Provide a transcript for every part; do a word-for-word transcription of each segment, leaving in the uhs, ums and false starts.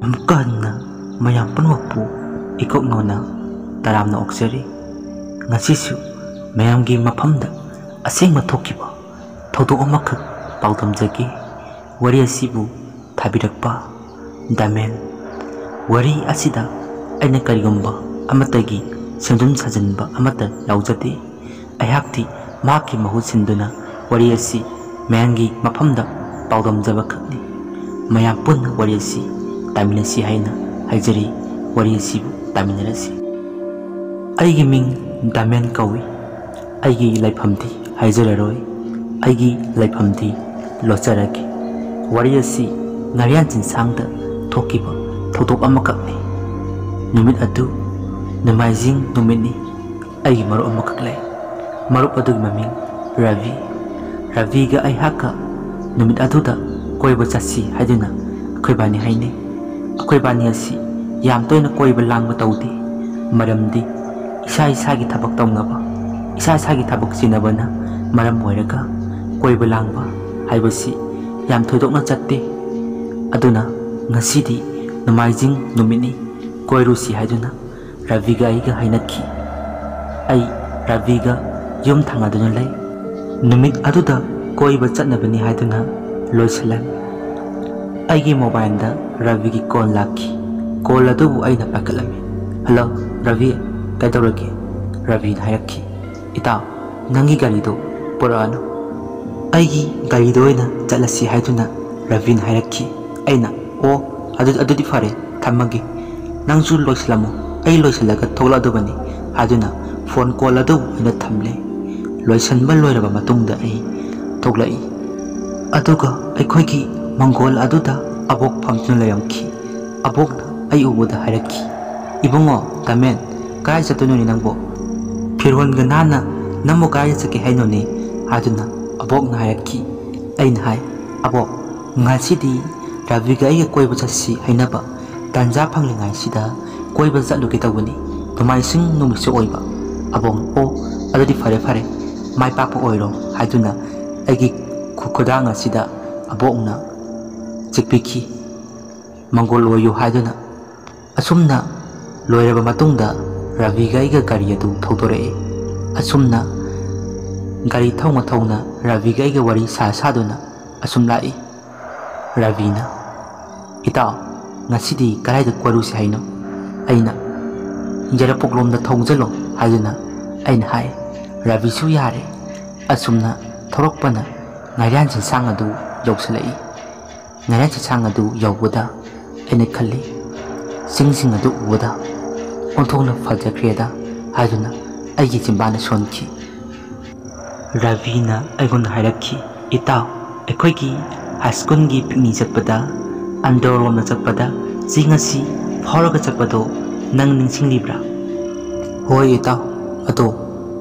ꯑꯃꯨꯛꯀ ꯍꯟꯅ ꯃꯌꯥꯝ ꯄꯨꯝꯅꯃꯛꯄꯨ ꯏꯀꯣꯛ ꯅꯧꯅ ꯇꯔꯥꯝꯅ ꯑꯣꯛꯆꯔꯤ꯫ ꯉꯁꯤꯁꯨ ꯃꯌꯥꯝꯒꯤ ꯃꯐꯝꯗ ꯑꯁꯦꯡꯕ ꯊꯣꯛꯈꯤꯕ ꯊꯧꯗꯣꯛ ꯑꯃꯈꯛ ꯄꯥꯎꯗꯝꯖꯒꯦ꯫ ꯋꯥꯔꯤ ꯑꯁꯤꯕꯨ ꯊꯥꯕꯤꯔꯛꯄ ꯗꯥꯃꯦꯟ꯫ ꯋꯥꯔꯤ ꯑꯁꯤꯗ ꯑꯩꯅ ꯀꯔꯤꯒꯨꯝꯕ ꯑꯃꯠꯇꯒꯤ ꯁꯦꯝꯖꯤꯟ ꯁꯥꯖꯤꯟꯕ ꯑꯃꯠꯇ ꯌꯥꯎꯖꯗꯦ꯫ ꯑꯩꯍꯥꯛꯇꯤ ꯃꯍꯥꯛꯀꯤ ꯃꯍꯨꯠ ꯁꯤꯟꯗꯨꯅ ꯋꯥꯔꯤ ꯑꯁꯤ ꯃꯌꯥꯝꯒꯤ ꯃꯐꯝꯗ ꯄꯥꯎꯗꯝꯖꯕ ꯈꯛꯅꯤ꯫ ꯃꯌꯥꯝ ꯄꯨꯟꯅ ꯋꯥꯔꯤ ꯑꯁꯤ ꯇꯥꯃꯤꯟꯅꯁꯤ ꯍꯥꯏꯅ ꯍꯥꯏꯖꯔꯤ꯫ ꯋꯥꯔꯤ ꯑꯁꯤꯕꯨ ꯇꯥꯃꯤꯟꯅꯔꯁꯤ꯫ ꯑꯩꯒꯤ ꯃꯤꯡ ꯗꯥꯃꯦꯟ ꯀꯧꯏ꯫ ꯑꯩꯒꯤ ꯂꯩꯐꯝꯗꯤ ꯍꯥꯏꯖꯔꯔꯣꯏ꯫ ꯑꯩꯒꯤ ꯂꯩꯐꯝꯗꯤ ꯂꯣꯠꯆꯔꯒꯦ꯫ ꯋꯥꯔꯤ ꯑꯁꯤ ꯉꯥꯔꯤꯌꯥꯟ ꯆꯤꯡꯁꯥꯡꯗ ꯊꯣꯛꯈꯤꯕ ꯊꯧꯗꯣꯛ ꯑꯃꯈꯛꯅꯤ꯫ ꯅꯨꯃꯤꯠ ꯑꯗꯨ ꯅꯣꯡꯃꯥꯏꯖꯤꯡ ꯅꯨꯃꯤꯠꯅꯤ꯫ ꯑꯩꯒꯤ ꯃꯔꯨꯞ ꯑꯃꯈꯛ ꯂꯩ꯫ ꯃꯔꯨꯞ ꯑꯗꯨꯒꯤ ꯃꯃꯤꯡ ꯔꯕꯤ꯫ ꯔꯕꯤꯒ ꯑꯩꯍꯥꯛꯀ ꯅꯨꯃꯤꯠ ꯑꯗꯨꯗ ꯀꯣꯏꯕ ꯆꯠꯁꯤ ꯍꯥꯏꯗꯨꯅ ꯑꯩꯈꯣꯏꯕꯥꯅꯤ ꯍꯥꯏꯅꯩ꯫ ꯑꯩꯈꯣꯏꯕꯥꯅꯤ ꯑꯁꯤ ꯌꯥꯝ ꯇꯣꯏꯅ ꯀꯣꯏꯕ ꯂꯥꯡꯕ ꯇꯧꯗꯦ꯫ ꯃꯔꯝꯗꯤ ꯏꯁꯥ ꯏꯁꯥꯒꯤ ꯊꯕꯛ ꯇꯧꯅꯕ, ꯏꯁꯥ ꯏꯁꯥꯒꯤ ꯊꯕꯛ ꯆꯤꯟꯅꯕꯅ ꯃꯔꯝ ꯑꯣꯏꯔꯒ ꯀꯣꯏꯕ ꯂꯥꯡꯕ ꯍꯥꯏꯕꯁꯤ ꯌꯥꯝ ꯊꯣꯏꯗꯣꯛꯅ ꯆꯠꯇꯦ꯫ ꯑꯗꯨꯅ ꯉꯁꯤꯗꯤ ꯅꯣꯡꯃꯥꯏꯖꯤꯡ ꯅꯨꯃꯤꯠꯅꯤ, ꯀꯣꯏꯔꯨꯁꯤ ꯍꯥꯏꯗꯨꯅ ꯔꯕꯤꯒ ꯑꯩꯒ ꯍꯥꯏꯅꯈꯤ꯫ ꯑꯩ ꯔꯕꯤꯒ ꯌꯨꯝ ꯊꯪꯅꯗꯨꯅ ꯂꯩ꯫ ꯅꯨꯃꯤꯠ ꯑꯗꯨꯗ ꯀꯣꯏꯕ ꯆꯠꯅꯕꯅꯤ ꯍꯥꯏꯗꯨꯅ ꯂꯣꯏꯁꯤꯜꯂꯝꯃꯤ꯫ ꯑꯩꯒꯤ ꯃꯣꯕꯥꯏꯜꯗ ꯔꯕꯤꯒꯤ ꯀꯣꯜ ꯂꯥꯛꯈꯤ꯫ ꯀꯣꯜ ꯑꯗꯨꯕꯨ ꯑꯩꯅ ꯄꯥꯏꯈꯠꯂꯝꯃꯤ꯫ "ꯍꯜꯂꯣ, ꯔꯕꯤ, ꯀꯩꯗꯧꯔꯒꯦ?" ꯔꯕꯤꯅ ꯍꯥꯏꯔꯛꯈꯤ꯫ "ꯏꯇꯥꯎ, ꯅꯪꯒꯤ ꯒꯥꯔꯤꯗꯨ ꯄꯨꯔꯛꯑꯅꯨ꯫ ꯑꯩꯒꯤ ꯒꯥꯔꯤꯗ ꯑꯣꯏꯅ ꯆꯠꯂꯁꯤ" ꯍꯥꯏꯗꯨꯅ ꯔꯕꯤꯅ ꯍꯥꯏꯔꯛꯈꯤ꯫ ꯑꯩꯅ, "ꯑꯣ, ꯑꯗꯨ-, ꯑꯗꯨꯗꯤ ꯐꯔꯦ, ꯊꯝꯃꯒꯦ꯫ ꯅꯪꯁꯨ ꯂꯣꯏꯁꯤꯜꯂꯝꯃꯣ, ꯑꯩ ꯂꯣꯏꯁꯤꯜꯂꯒ ꯊꯣꯛꯂꯛꯑꯗꯕꯅꯤ" ꯍꯥꯏꯗꯨꯅ ꯐꯣꯟ ꯀꯣꯜ ꯑꯗꯨ ꯑꯩꯅ ꯊꯝꯂꯦ꯫ ꯂꯣꯏꯁꯤꯟꯕ ꯂꯣꯏꯔꯕ ꯃꯇꯨꯡꯗ ꯑꯩ ꯊꯣꯛꯂꯛꯏ꯫ ꯑꯗꯨꯒ ꯑꯩꯈꯣꯏꯒꯤ ꯃꯪꯒꯣꯜ ꯑꯗꯨꯗ ꯑꯕꯣꯛ ꯐꯝꯗꯨꯅ ꯂꯩꯔꯝꯈꯤ꯫ ꯑꯕꯣꯛꯅ ꯑꯩ ꯎꯕꯗ ꯍꯥꯏꯔꯛꯈꯤ, "ꯏꯕꯨꯡꯉꯣ, ꯗꯥꯃꯦꯟ, ꯀꯥꯏ ꯆꯠꯇꯣꯏꯅꯣꯅꯦ ꯅꯪꯕꯣ? ꯐꯤꯔꯣꯜꯒ ꯅꯥꯟꯅ ꯅꯪꯕꯨ ꯀꯥꯏꯗ ꯆꯠꯀꯦ ꯍꯥꯏꯅꯣꯅꯦ?" ꯍꯥꯏꯗꯨꯅ ꯑꯕꯣꯛꯅ ꯍꯥꯏꯔꯛꯈꯤ꯫ ꯑꯩꯅ ꯍꯥꯏ, "ꯑꯕꯣꯛ, ꯉꯁꯤꯗꯤ ꯔꯕꯤꯒ ꯑꯩꯒ ꯀꯣꯏꯕ ꯆꯠꯁꯤ ꯍꯥꯏꯅꯕ ꯇꯥꯟꯖꯥ ꯐꯪꯂꯤꯉꯩꯁꯤꯗ ꯀꯣꯏꯕ ꯆꯠꯂꯨꯒꯦ ꯇꯧꯕꯅꯤ꯫ ꯅꯣꯡꯃꯥꯏꯖꯤꯡ ꯅꯨꯃꯤꯠꯁꯨ ꯑꯣꯏꯕ꯫" ꯑꯕꯣꯛꯅ, "ꯑꯣ, ꯑꯗꯨꯗꯤ ꯐꯔꯦ ꯐꯔꯦ, ꯃꯥꯏ ꯄꯥꯛꯄ ꯑꯣꯏꯔꯣ" ꯍꯥꯏꯗꯨꯅ ꯑꯩꯒꯤ ꯈꯨ-, ꯈꯨꯗꯥꯡ ꯑꯁꯤꯗ ꯑꯕꯣꯛꯅ ꯆꯤꯛꯄꯤꯈꯤ꯫ ꯃꯪꯒꯣꯜ ꯑꯣꯏꯌꯨ ꯍꯥꯏꯗꯨꯅ꯫ ꯑꯁꯨꯝꯅ ꯂꯣꯏꯔꯕ ꯃꯇꯨꯡꯗ ꯔꯕꯤꯒ ꯑꯩꯒ ꯒꯥꯔꯤ ꯑꯗꯨ ꯊꯧꯗꯣꯔꯛꯏ꯫ ꯑꯁꯨꯝꯅ ꯒꯥꯔꯤ ꯊꯧꯅ ꯊꯧꯅ ꯔꯕꯤꯒ ꯑꯩꯒ ꯋꯥꯔꯤ ꯁꯥ ꯁꯥꯗꯨꯅ ꯑꯁꯨꯝ ꯂꯥꯛꯏ꯫ ꯔꯕꯤꯅ, "ꯏꯇꯥꯎ, ꯉꯁꯤꯗꯤ ꯀꯗꯥꯏꯗ ꯀꯣꯏꯔꯨꯁꯤ ꯍꯥꯏꯅꯣ?" ꯑꯩꯅ, "ꯌꯥꯏꯔꯤꯄꯣꯛꯂꯣꯝꯗ ꯊꯧꯖꯜꯂꯣ" ꯍꯥꯏꯗꯨꯅ ꯑꯩꯅ ꯍꯥꯏ꯫ ꯔꯕꯤꯁꯨ ꯌꯥꯔꯦ꯫ ꯑꯁꯨꯝꯅ ꯊꯧꯔꯛꯄꯅ ꯉꯥꯏꯔꯥꯟ ꯆꯤꯡꯁꯥꯡ ꯑꯗꯨ ꯌꯧꯁꯤꯜꯂꯛꯏ꯫ ꯉꯥꯏꯔꯥꯟ ꯆꯤꯡꯁꯥꯡ ꯑꯗꯨ ꯌꯧꯕꯗ ꯑꯩꯅ ꯈꯜꯂꯤ, "ꯆꯤꯡꯁꯤꯡ ꯑꯗꯨ ꯎꯕꯗ ꯑꯣꯟꯊꯣꯛꯅ ꯐꯖꯈ꯭ꯔꯦꯗ" ꯍꯥꯏꯗꯨꯅ ꯑꯩꯒꯤ ꯆꯤꯟꯕꯥꯟꯗ ꯁꯣꯟꯈꯤ꯫ ꯔꯕꯤꯅ ꯑꯩꯉꯣꯟꯗ ꯍꯥꯏꯔꯛꯈꯤ, "ꯏꯇꯥꯎ, ꯑꯩꯈꯣꯏꯒꯤ ꯍꯥꯏ ꯁ꯭ꯀꯨꯜꯒꯤ ꯄꯤꯛꯅꯤꯛ ꯆꯠꯄꯗ ꯑꯟꯗ꯭ꯔꯣꯔꯣꯝꯗ ꯆꯠꯄꯗ ꯆꯤꯡ ꯑꯁꯤ ꯐꯥꯎꯔꯒ ꯆꯠꯄꯗꯣ ꯅꯪ ꯅꯤꯡꯁꯤꯡꯂꯤꯕ꯭ꯔꯥ?" "ꯍꯣꯏ ꯏꯇꯥꯎ, ꯑꯗꯣ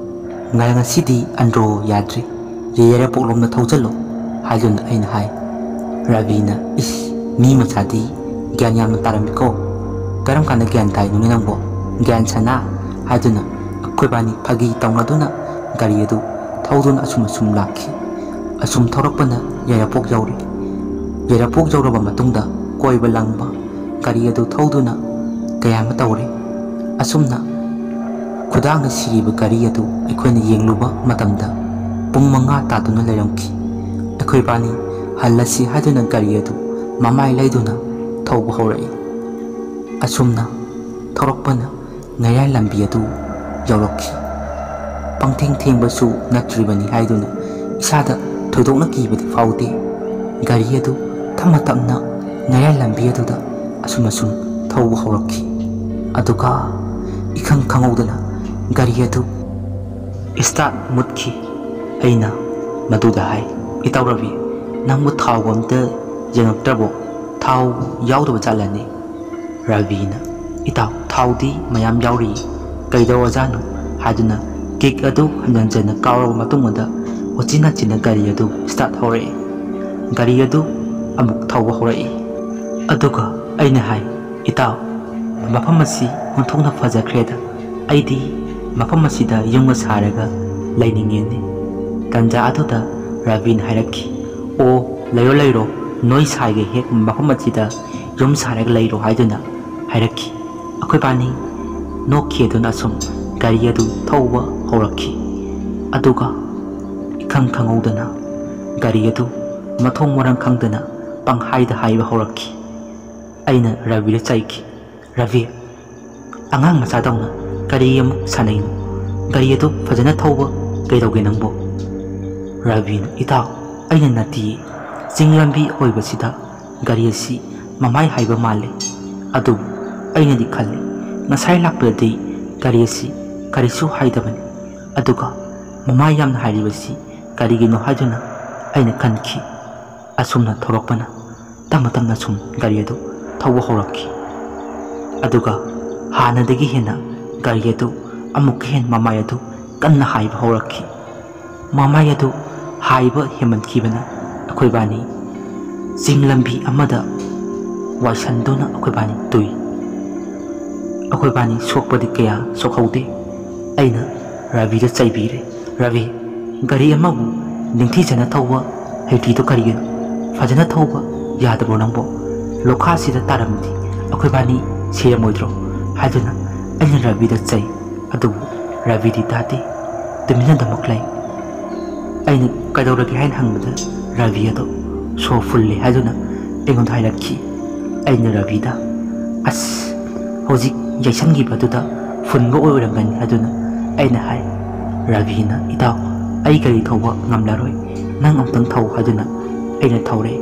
ꯉ-, ꯉꯁꯤꯗꯤ ꯑꯟꯗ꯭ꯔꯣ ꯌꯥꯗ꯭ꯔꯤ, ꯌꯥꯏꯔꯤꯄꯣꯛꯂꯣꯝꯗ ꯊꯧꯖꯜꯂꯣ" ꯍꯥꯏꯗꯨꯅ ꯑꯩꯅ ꯍꯥꯏ꯫ ꯔꯕꯤꯅ, "ꯏꯁ, ꯃꯤ ꯃꯆꯥꯗꯤ ꯒ꯭ꯌꯥꯟ ꯌꯥꯝꯅ ꯇꯥꯔꯝꯃꯤꯀꯣ꯫ ꯀꯔꯝ ꯀꯥꯟꯗ ꯒ꯭ꯌꯥꯟ ꯇꯥꯏꯅꯣꯅꯦ ꯅꯪꯕꯣ? ꯒ꯭ꯌꯥꯟ ꯁꯥꯅꯥ" ꯍꯥꯏꯗꯨꯅ ꯑꯩꯈꯣꯏꯕꯥꯅꯤ ꯐꯥꯒꯤ ꯇꯧꯅꯗꯨꯅ ꯒꯥꯔꯤ ꯑꯗꯨ ꯊꯧꯗꯨꯅ ꯑꯁꯨꯝ ꯑꯁꯨꯝ ꯂꯥꯛꯈꯤ꯫ ꯑꯁꯨꯝ ꯊꯧꯔꯛꯄꯅ ꯌꯥꯏꯔꯤꯄꯣꯛ ꯌꯧꯔꯦ꯫ ꯌꯥꯏꯔꯤꯄꯣꯛ ꯌꯧꯔꯕ ꯃꯇꯨꯡꯗ ꯀꯣꯏꯕ ꯂꯪꯕ ꯒꯥꯔꯤ ꯑꯗꯨ ꯊꯧꯗꯨꯅ ꯀꯌꯥ ꯑꯃ ꯇꯧꯔꯦ꯫ ꯑꯁꯨꯝꯅ ꯈꯨꯗꯥꯡꯅ ꯁꯤꯔꯤꯕ ꯒꯥꯔꯤ ꯑꯗꯨ ꯑꯩꯈꯣꯏꯅ ꯌꯦꯡꯂꯨꯕ ꯃꯇꯝꯗ ꯄꯨꯡ ꯃꯉꯥ ꯇꯥꯗꯨꯅ ꯂꯩꯔꯝꯈꯤ꯫ ꯑꯩꯈꯣꯏꯕꯥꯅꯤ ꯍꯜꯂꯁꯤ ꯍꯥꯏꯗꯨꯅ ꯒꯥꯔꯤ ꯑꯗꯨ ꯃꯃꯥꯏ ꯂꯩꯗꯨꯅ ꯊꯧꯕ ꯍꯧꯔꯛꯏ꯫ ꯑꯁꯨꯝꯅ ꯊꯧꯔꯛꯄꯅ ꯉꯥꯏꯔꯥꯟ ꯂꯝꯕꯤ ꯑꯗꯨ ꯌꯧꯔꯛꯈꯤ꯫ ꯄꯪꯊꯦꯡ ꯊꯦꯡꯕꯁꯨ ꯅꯠꯇ꯭ꯔꯤꯕꯅꯤ ꯍꯥꯏꯗꯨꯅ ꯏꯁꯥꯗ ꯊꯣꯏꯗꯣꯛꯅ ꯀꯤꯕꯗꯤ ꯐꯥꯎꯗꯦ꯫ ꯒꯥꯔꯤ ꯑꯗꯨ ꯇꯞꯅ ꯇꯞꯅ ꯉꯥꯏꯔꯥꯟ ꯂꯝꯕꯤ ꯑꯗꯨꯗ ꯑꯁꯨꯝ ꯑꯁꯨꯝ ꯊꯧꯕ ꯍꯧꯔꯛꯈꯤ꯫ ꯑꯗꯨꯒ ꯏꯈꯪ ꯈꯪꯍꯧꯗꯅ ꯒꯥꯔꯤ ꯑꯗꯨ start ꯃꯨꯠꯈꯤ꯫ ꯑꯩꯅ ꯃꯗꯨꯗ ꯍꯥꯏ, "ꯏꯇꯥꯎ ꯔꯕꯤ, ꯅꯪꯕꯨ ꯊꯥꯎꯒ ꯑꯝꯇ ꯌꯦꯡꯉꯛꯇ꯭ꯔꯕꯣ? ꯊꯥꯎ ꯌꯥꯎꯗꯕ ꯖꯥꯠꯂꯅꯦ?" ꯔꯕꯤꯅ, "ꯏꯇꯥꯎ, ꯊꯥꯎꯗꯤ ꯃꯌꯥꯝ ꯌꯥꯎꯔꯤ, ꯀꯩꯗꯧꯔꯖꯥꯠꯅꯣ?" ꯍꯥꯏꯗꯨꯅ kick ꯑꯗꯨ ꯍꯟꯖꯟ ꯍꯟꯖꯟꯅ ꯀꯥꯎꯔꯕ ꯃꯇꯨꯡꯗ ꯎꯆꯤꯟ ꯅꯥꯆꯤꯟꯅ ꯒꯥꯔꯤ ꯑꯗꯨ start ꯍꯧꯔꯛꯏ꯫ ꯒꯥꯔꯤ ꯑꯗꯨ ꯑꯃꯨꯛ ꯊꯧꯕ ꯍꯧꯔꯛꯏ꯫ ꯑꯗꯨꯒ ꯑꯩꯅ ꯍꯥꯏ, "ꯏꯇꯥꯎ, ꯃꯐꯝ ꯑꯁꯤ ꯑꯣꯟꯊꯣꯛꯅ ꯐꯖꯈ꯭ꯔꯦꯗ꯫ ꯑꯩꯗꯤ ꯃꯐꯝ ꯑꯁꯤꯗ ꯌꯨꯝꯒ ꯁꯥꯔꯒ ꯂꯩꯅꯤꯡꯉꯦꯅꯦ꯫" ꯇꯟꯖꯥ ꯑꯗꯨꯗ ꯔꯕꯤꯅ ꯍꯥꯏꯔꯛꯈꯤ, "ꯑꯣ, ꯂꯩꯔꯣ ꯂꯩꯔꯣ, ꯅꯣꯏ ꯁꯥꯏꯒ ꯍꯦꯛ ꯃꯐꯝ ꯑꯁꯤꯗ ꯌꯨꯝ ꯁꯥꯔꯒ ꯂꯩꯔꯣ ꯍꯥꯏꯗꯨꯅ ꯍꯥꯏꯔꯛꯈꯤ꯫ ꯑꯩꯈꯣꯏꯕꯥꯅꯤ ꯅꯣꯛꯈꯤꯗꯨꯅ ꯑꯁꯨꯝ ꯒꯥꯔꯤ ꯑꯗꯨ ꯊꯧꯕ ꯍꯧꯔꯛꯈꯤ꯫ ꯑꯗꯨꯒ ꯏꯈꯪ ꯈꯪꯍꯧꯗꯅ ꯒꯥꯔꯤ ꯑꯗꯨ ꯃꯊꯣꯡ ꯃꯔꯝ ꯈꯪꯗꯅ ꯄꯪꯍꯥꯏꯗ ꯍꯥꯏꯕ ꯍꯧꯔꯛꯈꯤ꯫ ꯑꯩꯅ ꯔꯕꯤꯗ ꯆꯩꯈꯤ, "ꯔꯕꯤ, ꯑꯉꯥꯡ ꯃꯆꯥꯗꯧꯅ ꯀꯔꯤ ꯑꯃꯨꯛ ꯁꯥꯟꯅꯩꯅꯣ? ꯒꯥꯔꯤ ꯑꯗꯨ ꯐꯖꯅ ꯊꯧꯕ ꯀꯩꯗꯧꯒꯦ ꯅꯪꯕꯣ?" ꯔꯕꯤꯅ, "ꯏꯇꯥꯎ, ꯑꯩꯅ ꯅꯠꯇꯤꯌꯦ꯫ ꯆꯤꯡ ꯂꯝꯕꯤ ꯑꯣꯏꯕꯁꯤꯗ ꯒꯥꯔꯤ ꯑꯁꯤ ꯃꯃꯥꯏ ꯍꯥꯏꯕ ꯃꯥꯜꯂꯦ꯫ ꯑꯗꯨꯕꯨ ꯑꯩꯅꯗꯤ ꯈꯜꯂꯤ, ꯉꯁꯥꯏ ꯂꯥꯛꯄꯗꯗꯤ ꯒꯥꯔꯤ ꯑꯁꯤ ꯀꯔꯤꯁꯨ ꯍꯥꯏꯗꯕꯅꯤ꯫ ꯑꯗꯨꯒ ꯃꯃꯥꯏ ꯌꯥꯝꯅ ꯍꯥꯏꯔꯤꯕꯁꯤ ꯀꯔꯤꯒꯤꯅꯣ ꯍꯥꯏꯗꯨꯅ ꯑꯩꯅ ꯈꯟꯈꯤ꯫ ꯑꯁꯨꯝꯅ ꯊꯧꯔꯛꯄꯅ ꯇꯞꯅ ꯇꯞꯅ ꯁꯨꯝ ꯒꯥꯔꯤ ꯑꯗꯨ ꯊꯧꯕ ꯍꯧꯔꯛꯈꯤ꯫ ꯑꯗꯨꯒ ꯍꯥꯟꯅꯗꯒꯤ ꯍꯦꯟꯅ ꯒꯥꯔꯤ ꯑꯗꯨ ꯑꯃꯨꯛꯀ ꯍꯦꯟꯅ ꯃꯃꯥꯏ ꯑꯗꯨ ꯀꯟꯅ ꯍꯥꯏꯕ ꯍꯧꯔꯛꯈꯤ꯫ ꯃꯃꯥꯏ ꯑꯗꯨ ꯍꯥꯏꯕ ꯍꯦꯟꯃꯟꯈꯤꯕꯅ ꯑꯩꯈꯣꯏꯕꯥꯅꯤ ꯆꯤꯡ ꯂꯝꯕꯤ ꯑꯃꯗ ꯋꯥꯏꯁꯟꯗꯨꯅ ꯑꯩꯈꯣꯏꯕꯥꯅꯤ ꯇꯨꯏ꯫ ꯑꯩꯈꯣꯏꯕꯥꯅꯤ ꯁꯣꯛꯄꯗꯤ ꯀꯌꯥ ꯁꯣꯛꯍꯧꯗꯦ꯫ ꯑꯩꯅ ꯔꯕꯤꯗ ꯆꯩꯕꯤꯔꯦ, "ꯔꯕꯤ, ꯒꯥꯔꯤ ꯑꯃꯕꯨ ꯅꯤꯡꯊꯤꯖꯅ ꯊꯧꯕ ꯍꯩꯇ꯭ꯔꯤꯗꯣ ꯀꯔꯤꯒꯤꯅꯣ? ꯐꯖꯅ ꯊꯧꯕ ꯌꯥꯗꯕ꯭ꯔꯣ ꯅꯪꯕꯣ? ꯂꯣꯈꯥꯁꯤꯗ ꯇꯥꯔꯝꯃꯗꯤ ꯑꯩꯈꯣꯏꯕꯥꯅꯤ ꯁꯤꯔꯝꯃꯣꯏꯗ꯭ꯔꯣ?" ꯍꯥꯏꯗꯨꯅ ꯑꯩꯅ ꯔꯕꯤꯗ ꯆꯩ꯫ ꯑꯗꯨꯕꯨ ꯔꯕꯤꯗꯤ ꯇꯥꯗꯦ, ꯇꯨꯃꯤꯟꯅꯗꯃꯛ ꯂꯩ꯫ ꯑꯩꯅ "ꯀꯩꯗꯧꯔꯒꯦ?" ꯍꯥꯏꯅ ꯍꯪꯕꯗ ꯔꯕꯤ ꯑꯗꯣ ꯁꯣ ꯐꯨꯜꯂꯦ ꯍꯥꯏꯗꯨꯅ ꯑꯩꯉꯣꯟꯗ ꯍꯥꯏꯔꯛꯈꯤ꯫ ꯑꯩꯅ ꯔꯕꯤꯗ, "ꯑꯁ, ꯍꯧꯖꯤꯛ ꯌꯩꯁꯟꯈꯤꯕꯗꯨꯗ ꯐꯨꯟꯕ ꯑꯣꯏꯔꯝꯒꯅꯤ" ꯍꯥꯏꯗꯨꯅ ꯑꯩꯅ ꯍꯥꯏ꯫ ꯔꯕꯤꯅ, "ꯏꯇꯥꯎ, ꯑꯩ ꯒꯥꯔꯤ ꯊꯧꯕ ꯉꯝꯂꯔꯣꯏ, ꯅꯪ ꯑꯃꯨꯛꯇꯪ ꯊꯧ" ꯍꯥꯏꯗꯨꯅ ꯑꯩꯅ ꯊꯧꯔꯦ꯫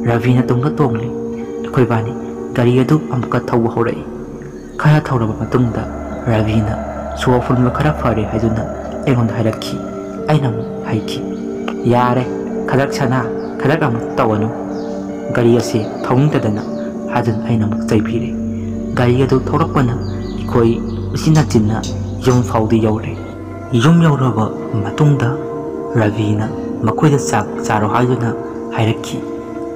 ꯔꯕꯤꯅ ꯇꯨꯡꯗ ꯇꯣꯡꯂꯦ꯫ ꯑꯩꯈꯣꯏꯕꯥꯅꯤ ꯒꯥꯔꯤ ꯑꯗꯨ ꯑꯃꯨꯛꯀ ꯊꯧꯕ ꯍꯧꯔꯛꯏ꯫ ꯈꯔ ꯊꯧꯔꯕ ꯃꯇꯨꯡꯗ ꯔꯕꯤꯅ ꯁꯣ ꯐꯨꯟꯕ ꯈꯔ ꯐꯔꯦ ꯍꯥꯏꯗꯨꯅ ꯑꯩꯉꯣꯟꯗ ꯍꯥꯏꯔꯛꯈꯤ꯫ ꯑꯩꯅ ꯑꯃꯨꯛ ꯍꯥꯏꯈꯤ, "ꯌꯥꯔꯦ, ꯈꯗ꯭ꯔꯛ ꯁꯅꯥ, ꯈꯗ꯭ꯔꯛ ꯑꯃꯨꯛ ꯇꯧꯒꯅꯨ, ꯒꯥꯔꯤ ꯑꯁꯤ ꯊꯧꯅꯤꯡꯗꯗꯅ" ꯍꯥꯏꯗꯨꯅ ꯑꯩꯅ ꯑꯃꯨꯛ ꯆꯩꯕꯤꯔꯦ꯫ ꯒꯥꯔꯤ ꯑꯗꯨ ꯊꯧꯔꯛꯄꯅ ꯑꯩꯈꯣꯏ ꯎꯆꯤꯟ ꯅꯥꯆꯤꯟꯅ ꯌꯨꯝ ꯐꯥꯎꯗꯤ ꯌꯧꯔꯦ꯫ ꯌꯨꯝ ꯌꯧꯔꯕ ꯃꯇꯨꯡꯗ ꯔꯕꯤꯅ ꯃꯈꯣꯏꯗ ꯆꯥꯛ ꯆꯥꯔꯣ ꯍꯥꯏꯗꯨꯅ ꯍꯥꯏꯔꯛꯈꯤ꯫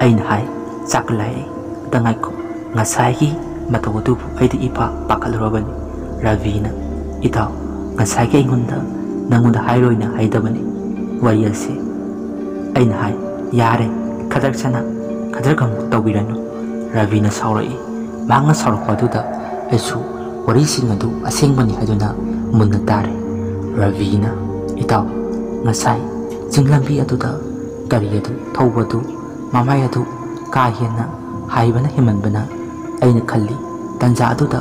ꯑꯩꯅ ꯍꯥꯏ, "ꯆꯥꯛ ꯂꯥꯏꯔꯤ, ꯑꯗ ꯉꯥꯏꯈꯣ, ꯉꯁꯥꯏꯒꯤ ꯃꯇꯧ ꯑꯗꯨꯕꯨ ꯑꯩꯗꯤ ꯏꯄꯥ ꯄꯥꯈꯠꯂꯨꯔꯕꯅꯤ"꯫ ꯔꯕꯤꯅ, "ꯏꯇꯥꯎ, ꯉꯁꯥꯏꯒꯤ ꯑꯩꯉꯣꯟꯗ ꯅꯪꯉꯣꯟꯗ ꯍꯥꯏꯔꯣꯏꯅ ꯍꯥꯏꯗꯕꯅꯤ ꯋꯥꯔꯤ ꯑꯁꯤ"꯫ ꯑꯩꯅ ꯍꯥꯏ, "ꯌꯥꯔꯦ, ꯈꯗ꯭ꯔꯛ ꯁꯅꯥ, ꯈꯗ꯭ꯔꯛ ꯑꯃꯨꯛ ꯇꯧꯕꯤꯔꯅꯨ"꯫ ꯔꯕꯤꯅ ꯁꯥꯎꯔꯛꯏ꯫ ꯃꯍꯥꯛꯅ ꯁꯥꯎꯔꯛꯄ ꯑꯗꯨꯗ ꯑꯩꯁꯨ ꯋꯥꯔꯤꯁꯤꯡ ꯑꯗꯨ ꯑꯁꯦꯡꯕꯅꯤ ꯍꯥꯏꯗꯨꯅ ꯃꯨꯟꯅ ꯇꯥꯔꯦ꯫ ꯔꯕꯤꯅ, "ꯏꯇꯥꯎ, ꯉꯁꯥꯏ ꯆꯤꯡ ꯂꯝꯕꯤ ꯑꯗꯨꯗ ꯒꯥꯔꯤ ꯑꯗꯨ ꯊꯧꯕꯗꯨ ꯃꯃꯥꯏ ꯑꯗꯨ ꯀꯥ ꯍꯦꯟꯅ ꯍꯥꯏꯕꯅ ꯍꯦꯟꯃꯟꯕꯅ ꯑꯩꯅ ꯈꯜꯂꯤ, ꯇꯟꯖꯥ ꯑꯗꯨꯗ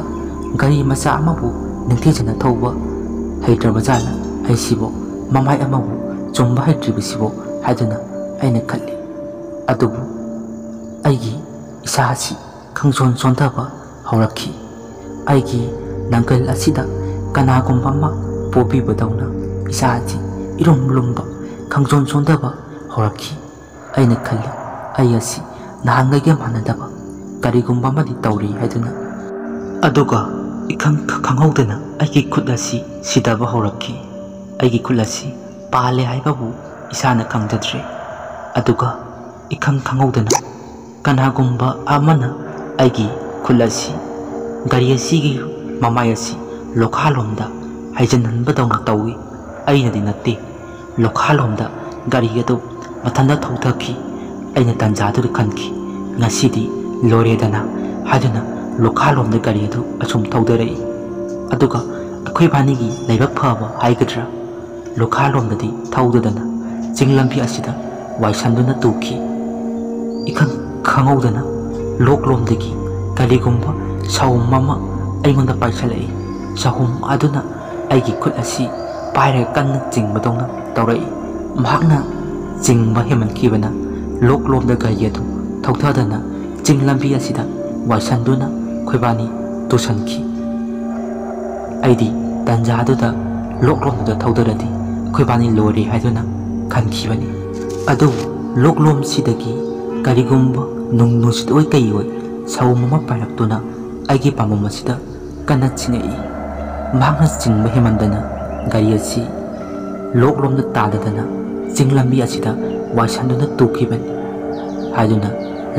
ꯒꯥꯔꯤ ꯃꯆꯥ ꯑꯃꯕꯨ ꯅꯤꯡꯊꯤꯖꯅ ꯊꯧꯕ ꯍꯩꯇ꯭ꯔꯕꯖꯥꯠꯂ ꯑꯩꯁꯤꯕꯨ, ꯃꯃꯥꯏ ꯑꯃꯕꯨ ꯆꯨꯝꯕ ꯍꯩꯇ꯭ꯔꯤꯕꯁꯤꯕꯨ" ꯍꯥꯏꯗꯨꯅ ꯑꯩꯅ ꯈꯜꯂꯤ꯫ ꯑꯗꯨꯕꯨ ꯑꯩꯒꯤ ꯏꯁꯥ ꯑꯁꯤ ꯈꯪꯁꯣꯟ ꯁꯣꯟꯊꯕ ꯍꯧꯔꯛꯈꯤ꯫ ꯑꯩꯒꯤ ꯅꯥꯒꯜ ꯑꯁꯤꯗ ꯀꯅꯥꯒꯨꯝꯕ ꯑꯃ ꯄꯣꯕꯤꯕꯗꯧꯅ ꯏꯁꯥ ꯑꯁꯤ ꯏꯔꯨꯝ ꯂꯨꯝꯕ, ꯈꯪꯁꯣꯟ ꯁꯣꯟꯊꯕ ꯍꯧꯔꯛꯈꯤ꯫ ꯑꯩꯅ ꯈꯜꯂꯤ, ꯑꯩ ꯑꯁꯤ ꯅꯍꯥꯟꯉꯩꯒ ꯃꯥꯟꯅꯗꯕ ꯀꯔꯤꯒꯨꯝꯕ ꯑꯃꯗꯤ ꯇꯧꯔꯤ ꯍꯥꯏꯗꯨꯅ꯫ ꯑꯗꯨꯒ ꯏꯈꯪ ꯈꯪꯍꯧꯗꯅ ꯑꯩꯒꯤ ꯈꯨꯠ ꯑꯁꯤ ꯁꯤꯗꯕ ꯍꯧꯔꯛꯈꯤ꯫ ꯑꯩꯒꯤ ꯈꯨꯠ ꯑꯁꯤ ꯄꯥꯜꯂꯦ ꯍꯥꯏꯕꯕꯨ ꯏꯁꯥꯅ ꯈꯪꯖꯗ꯭ꯔꯦ꯫ ꯑꯗꯨꯒ ꯏꯈꯪ ꯈꯪꯍꯧꯗꯅ ꯀꯅꯥꯒꯨꯝꯕ ꯑꯃꯅ ꯑꯩꯒꯤ ꯈꯨꯠ ꯑꯁꯤ, ꯒꯥꯔꯤ ꯑꯁꯤꯒꯤ ꯃꯃꯥꯏ ꯑꯁꯤ ꯂꯣꯈꯥꯂꯣꯝꯗ ꯍꯥꯏꯖꯤꯟꯍꯟꯕꯗꯧꯅ ꯇꯧꯏ꯫ ꯑꯩꯅꯗꯤ ꯅꯠꯇꯦ꯫ ꯂꯣꯈꯥꯂꯣꯝꯗ ꯒꯥꯔꯤ ꯑꯗꯨ ꯃꯊꯟꯇ ꯊꯧꯊꯈꯤ꯫ ꯑꯩꯅ ꯇꯟꯖꯥꯗꯨꯗ ꯈꯟꯈꯤ, "ꯉꯁꯤꯗꯤ ꯂꯣꯏꯔꯦꯗꯅ" ꯍꯥꯏꯗꯨꯅ ꯂꯣꯈꯥꯂꯣꯝꯗ ꯒꯥꯔꯤ ꯑꯗꯨ ꯑꯁꯨꯝ ꯊꯧꯗꯔꯛꯏ꯫ ꯑꯗꯨꯒ ꯑꯩꯈꯣꯏꯕꯥꯅꯤꯒꯤ ꯂꯥꯏꯕꯛ ꯐꯕ ꯍꯥꯏꯒꯗ꯭ꯔꯥ, ꯂꯣꯈꯥꯂꯣꯝꯗꯗꯤ ꯊꯧꯗꯗꯅ ꯆꯤꯡ ꯂꯝꯕꯤ ꯑꯁꯤꯗ ꯋꯥꯏꯁꯟꯗꯨꯅ ꯇꯨꯈꯤ꯫ ꯏꯈꯪ ꯈꯪꯍꯧꯗꯅ ꯂꯣꯛꯂꯣꯝꯗꯒꯤ ꯀꯔꯤꯒꯨꯝꯕ ꯁꯥꯎꯝ ꯑꯃ ꯑꯩꯉꯣꯟꯗ ꯄꯥꯏꯁꯤꯜꯂꯛꯏ꯫ ꯁꯥꯎꯝ ꯑꯗꯨꯅ ꯑꯩꯒꯤ ꯈꯨꯠ ꯑꯁꯤ ꯄꯥꯏꯔꯒ ꯀꯟꯅ ꯆꯤꯡꯕꯗꯧꯅ ꯇꯧꯔꯛꯏ꯫ ꯃꯍꯥꯛꯅ ꯆꯤꯡꯕ ꯍꯦꯟꯃꯟꯈꯤꯕꯅ ꯂꯣꯛꯂꯣꯝꯗ ꯒꯥꯔꯤ ꯑꯗꯨ ꯊꯧꯊꯗꯅ ꯆꯤꯡ ꯂꯝꯕꯤ ꯑꯁꯤꯗ ꯋꯥꯏꯁꯟꯗꯨꯅ ꯑꯩꯈꯣꯏꯕꯥꯅꯤ ꯇꯨꯁꯟꯈꯤ꯫ ꯑꯩꯗꯤ ꯇꯟꯖꯥꯗꯨꯗ ꯂꯣꯛꯂꯣꯝꯗꯨꯗ ꯊꯧꯗꯔꯗꯤ ꯑꯩꯈꯣꯏꯕꯥꯅꯤ ꯂꯣꯏꯔꯦ ꯍꯥꯏꯗꯨꯅ ꯈꯟꯈꯤꯕꯅꯤ꯫ ꯑꯗꯨꯕꯨ ꯂꯣꯛꯂꯣꯝꯁꯤꯗꯒꯤ ꯀꯔꯤꯒꯨꯝꯕ ꯅꯨꯡ ꯅꯨꯡꯁꯤꯠ ꯑꯣꯏ ꯀꯩ ꯑꯣꯏ ꯁꯥꯎꯝ ꯑꯃ ꯄꯥꯏꯔꯛꯇꯨꯅ ꯑꯩꯒꯤ ꯄꯥꯝꯕꯣꯝ ꯑꯁꯤꯗ ꯀꯟꯅ ꯆꯤꯡꯉꯛꯏ꯫ ꯃꯍꯥꯛꯅ ꯆꯤꯡꯕ ꯍꯦꯟꯃꯟꯗꯅ ꯒꯥꯔꯤ ꯑꯁꯤ ꯂꯣꯛꯂꯣꯝꯗ ꯇꯥꯗꯗꯅ ꯆꯤꯡ ꯂꯝꯕꯤ ꯑꯁꯤꯗ ꯋꯥꯏꯁꯟꯗꯨꯅ ꯇꯨꯈꯤꯕꯅꯤ ꯍꯥꯏꯗꯨꯅ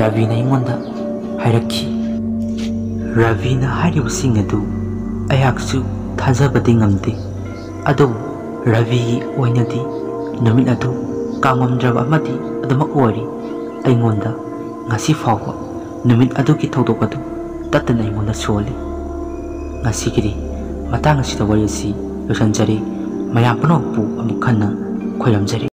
ꯔꯕꯤꯅ ꯑꯩꯉꯣꯟꯗ ꯍꯥꯏꯔꯛꯈꯤ꯫ ꯔꯕꯤꯅ ꯍꯥꯏꯔꯤꯕꯁꯤꯡ ꯑꯗꯨ ꯑꯩꯍꯥꯛꯁꯨ ꯊꯥꯖꯕꯗꯤ ꯉꯝꯗꯦ꯫ ꯑꯗꯨꯕꯨ ꯔꯕꯤꯒꯤ ꯑꯣꯏꯅꯗꯤ ꯅꯨꯃꯤꯠ ꯑꯗꯨ ꯀꯥꯎꯉꯝꯗ꯭ꯔꯕ ꯑꯃꯗꯤ ꯑꯗꯨꯃꯛ ꯑꯣꯏꯔꯤ꯫ ꯑꯩꯉꯣꯟꯗ ꯉꯁꯤ ꯐꯥꯎꯕ ꯅꯨꯃꯤꯠ ꯑꯗꯨꯒꯤ ꯊꯧꯗꯣꯛ ꯑꯗꯨ ꯇꯠꯇꯅ ꯑꯩꯉꯣꯟꯗ ꯁꯣꯜꯂꯤ꯫ ꯉꯁꯤꯒꯤꯗꯤ ꯃꯇꯥꯡ ꯑꯁꯤꯗ ꯋꯥꯔꯤ ꯑꯁꯤ ꯂꯣꯏꯁꯤꯟꯖꯔꯦ꯫ ꯃꯌꯥꯝ ꯄꯨꯝꯅꯃꯛꯄꯨ ꯑꯃꯨꯛ ꯍꯟꯅ ꯈꯣꯏꯔꯝꯖꯔꯤ꯫